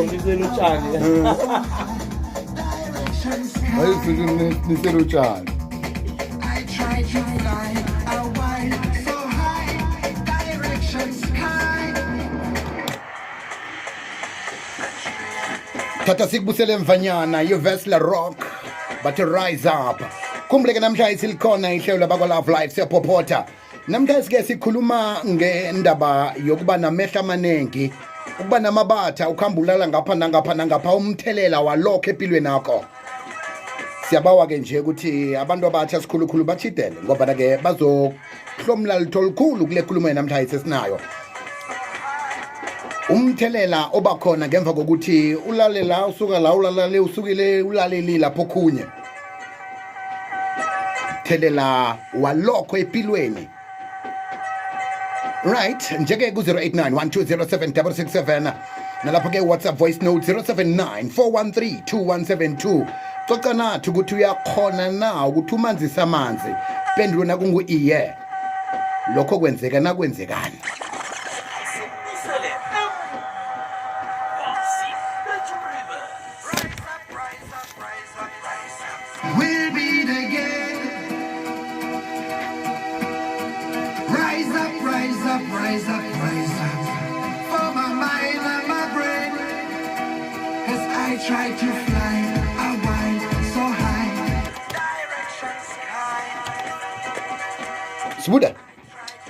Nisela utshani. Ayifike nisela utshani. I try to fly a while so high, direction sky. Thatha sikubusele emvanyana yuvesla rock but rise up. Khumbuleke namhlanje silikhona ihlelo labakwa Love Life siyaphophotha. Namhlanje sike sikhuluma ngendaba yokuba namehla amaningi, ukuba namabatha ukuhamba ulala ngapha nangapha nangapha umthelela walokho empilweni yakho. Siyabawa ke nje ukuthi abantu abatsha sikhulukhulu bachidele ngoba ke bazohlomla litho olukhulu kule khulumo namhlanje sesinayo. Umthelela obakhona ngemva kokuthi ulale la usuka la ulala le usukile ulaleli lapho khunye. Thelela walokho empilweni. Right, njeke ku-089 1207667 nalapho ke WhatsApp voice note 079 413 2172. Coca nathi ukuthi uyakhona na ukuthi umanzise amanzi. Pendulo nakungu iye. Lokho kwenzeka nakwenzekani? Sikubusele emva sibethu river. We'll beat again. Rise up, rise up, rise up, rise up. For my mind and my brain. As I try to fly a while so high. Direction sky. Sibuda,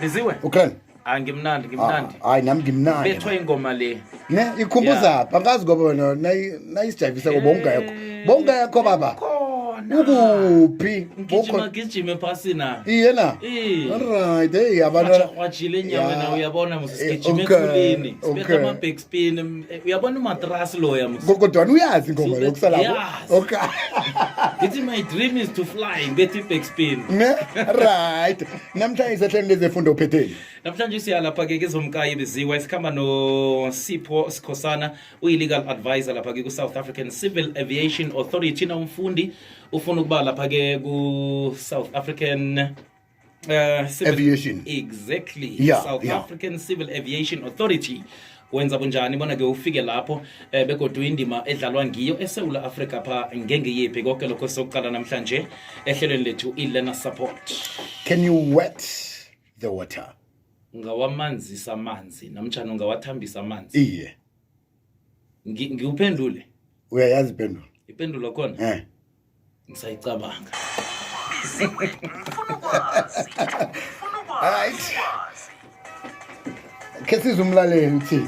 Biziwe. ukhona? Ah ngimnandi ngimnandi. Hayi nami ngimnandi. Bethwa ingoma le. Ne ikhumbuza phi? Angazi ngoba wena nayisijayivisa ngoba ungekho. Bongekho baba. Khona. Ukuphi? Ngijima gijima ephasina. Iye na. Iye. Alright, hey abantu. Wajile enyaweni Yeah. uyabona mos Eh, sigijima okay, ethulini. Sibetha okay. ama back spin. Uyabona umatrasi loya mos. Kodwa uyazi ingoma yokusalapho. Yazi. Okay. Ngithi my dream is to fly ngibethe i-back spin. Ne? Right. Namhlanje sehlelo lezefundo uphetheni. Namhlanje siya lapha ke kezomkayi beziwa isikhamba noSipho Sikhosana uyi-legal advisor lapha ke ku-South African Civil Aviation Authority na umfundi ufuna ukuba lapha ke ku-South African Civil Aviation. Exactly. Yeah, South yeah. African Civil Aviation Authority wenza bunjani bona ke ufike lapho begodu indima edlalwa ngiyo eSouth Africa pha ngengeyiphi konke lokho sokuqala namhlanje ehlelweni lethu i-learner support. Can you wet the water? Ungawamanzisa amanzi namtjhana ungawathambisa amanzi? Iye. Ngiwuphendule. Uyayazi impendulo. Ipendulo khona ngisayicabanga. Biziwe ngifuna ukwazi. Ngifuna ukwazi. Alright. Ke sizumlaleli uthi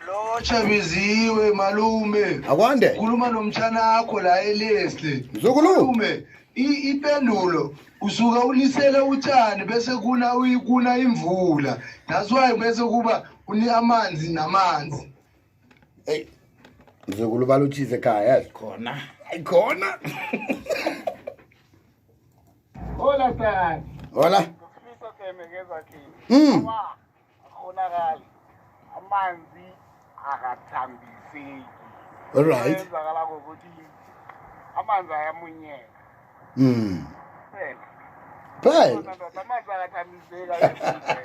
Lotsha biziwe malume. Akwande. Khuluma nomtshana wakho la eLeslie. Mzukulu. Malume, ipendulo usuka unisele utshani bese kuna uyikuna imvula. That's why bese kuba uni amanzi namanzi. Hey. Mzukulu balutshize ekhaya yazi. Khona. Hayi khona. Hola Sani. Hola. Ngifisa theme ngezakhini. Akhonakali. Amanzi akathambiseki. All right. Kwenzakala ngokuthi amanzi ayamunyeka. Phela. Phela. Ndoda amanzi akathambiseki ayafuthe.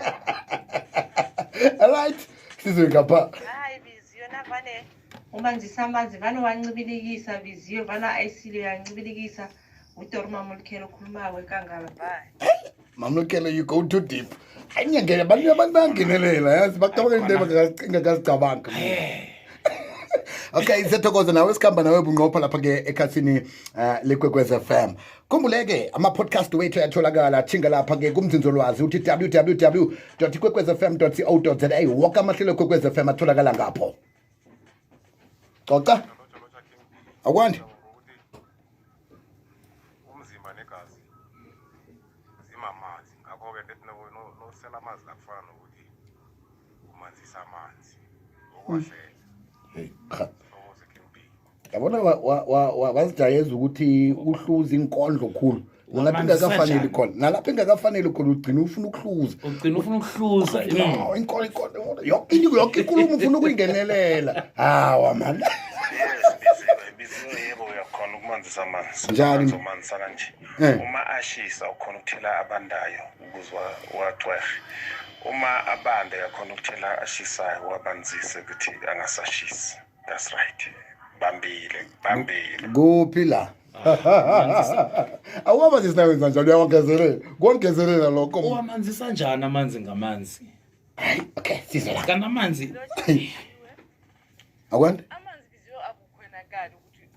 All right. Sizwe ngapha. Hayi biziyo navane umanzisa amanzi vane wancibilikisa biziyo vane ayisile uyancibilikisa utori mamulukhelo okhulumako enkangala bye. Mamlukelo, you go too deep. Hayi ngiyangena abantu bayangenelela yazi bacabanga into engakazicabangi. Okay, siyathokoza nawe sikhamba nawe bunqopha lapha ke ekhasini lekwekwez FM. Khumbuleke ama podcast wethu ayatholakala thinga lapha ke kumzinzolwazi uthi www.ikwekwezfm.co.za wonke amahlelo ekwekwez FM atholakala ngapho. Xoxa. Akwande. Umzimba negazi zimamanzi ngakho-ke lethi nosela amanzi la kufana nokuthi umanzisa amanzi okwahlela. Hey, cha. Thokoze King B. Yabona wazijayeza ukuthi uhluza inkondlo khulu nalapho Wamanzisa ingakafaneli njani? khona nalapho ingakafaneli khona ugcina ufuna ukuhluza. Ugcina ufuna ukuhluza. No, inkolo yonke into yonke inkulumo ufuna ukuyingenelela hawa man. Yes, biziwe biziwe yebo uyakhona ukumanzisa amanzi. Njani? Amanzi umanzisa kanje. Uma ashisa ukhona ukuthela abandayo ukuze uwacwehe. Uma abanda uyakhona ukuthela ashisayo uwabanzise ukuthi angasashisi. That's right, bambile, bambile. Kuphi la? Awuwamanzisi nawenza njalo, uyawangezelela, kuwangezelela lokho. Uwamanzisa njani amanzi ngamanzi? Hayi, okay, size la. Kanti amanzi Akwande. Amanzi biziwe akukhonakali ukuthi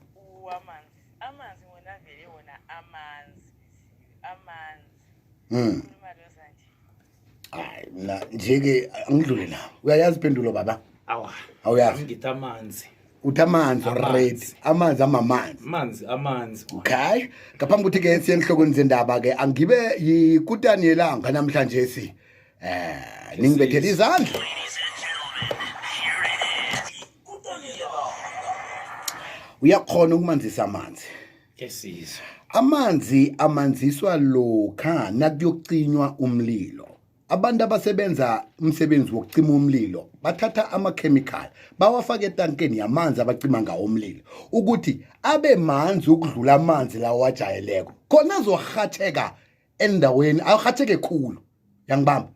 uwamanzi. Amanzi wona vele wona amanzi biziwe, amanzi. Khuluma lozanje. Hayi, mina nje-ke angidlule nawo. Uyayazi impendulo baba? Awa. Awuyazi? Ngithi amanzi. Uthi amanzi already. Amanzi amamanzi. Amanzi amanzi. Okay. Ngaphambi kokuthi ke siye enhlokweni zendaba ke, angibe yikutani yelanga namhlanje si. Ningibethele izandla. Uyakhona ukumanzisa amanzi. Kesizwe. Amanzi amanziswa lokha nakuyokucinywa umlilo. Abantu abasebenza umsebenzi wokucima umlilo bathatha amakhemikhali bawafake etankeni yamanzi abacima ngawo umlilo ukuthi abe manzi ukudlula amanzi lawo ajayeleko, khona azorhatsheka endaweni, arhatsheke khulu. Yangibamba?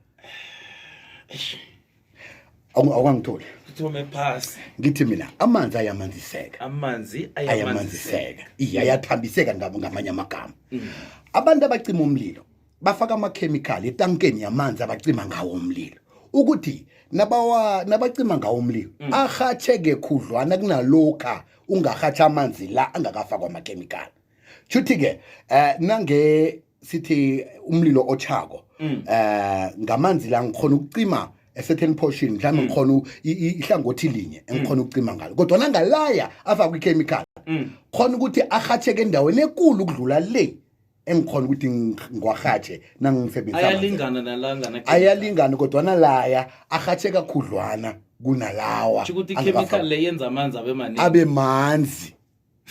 Awukangitholi. Uthome phasi. Ngithi mina amanzi ayamanziseka. Amanzi ayamanziseka. Iye, ayathambiseka ngamanye amagama. Abantu abacima umlilo bafaka amakhemikhali etankeni yamanzi abacima ngawo umlilo ukuthi nabacima ngawo umlilo arhatsheke khudlwana kunalokha ungarhatsha amanzi la angakafakwa amakhemikhali. Shuthi-ke nange sithi umlilo otshako ngamanzi la ngikhona ukucima a certain portion, mhlawumbe ngikhona ihlangothi linye engikhona ukucima ngalo, kodwa nangalaya afakwe ichemical khona ukuthi arhatsheke endaweni ekulu ukudlula le engikhona ukuthi ngiwarhatshe nangisebenzisa amanzi. Ayalingana nalangana. Ayalingana, kodwa nalaya arhatsheka khudlwana kunalawa. Sho ukuthi angakafakwa. ichemical le yenza amanzi abe maningi. Abe manzi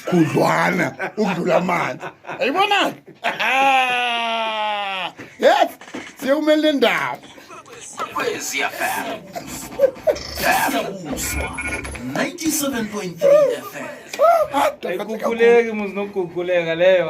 khudlwana ukudlula amanzi. Ayibona? Yes, siyomele le ndaba. Kwekwezi FM. Siyabuswa 97.3 FM. Ayikukhuleki muzi nokuguquleka leyo.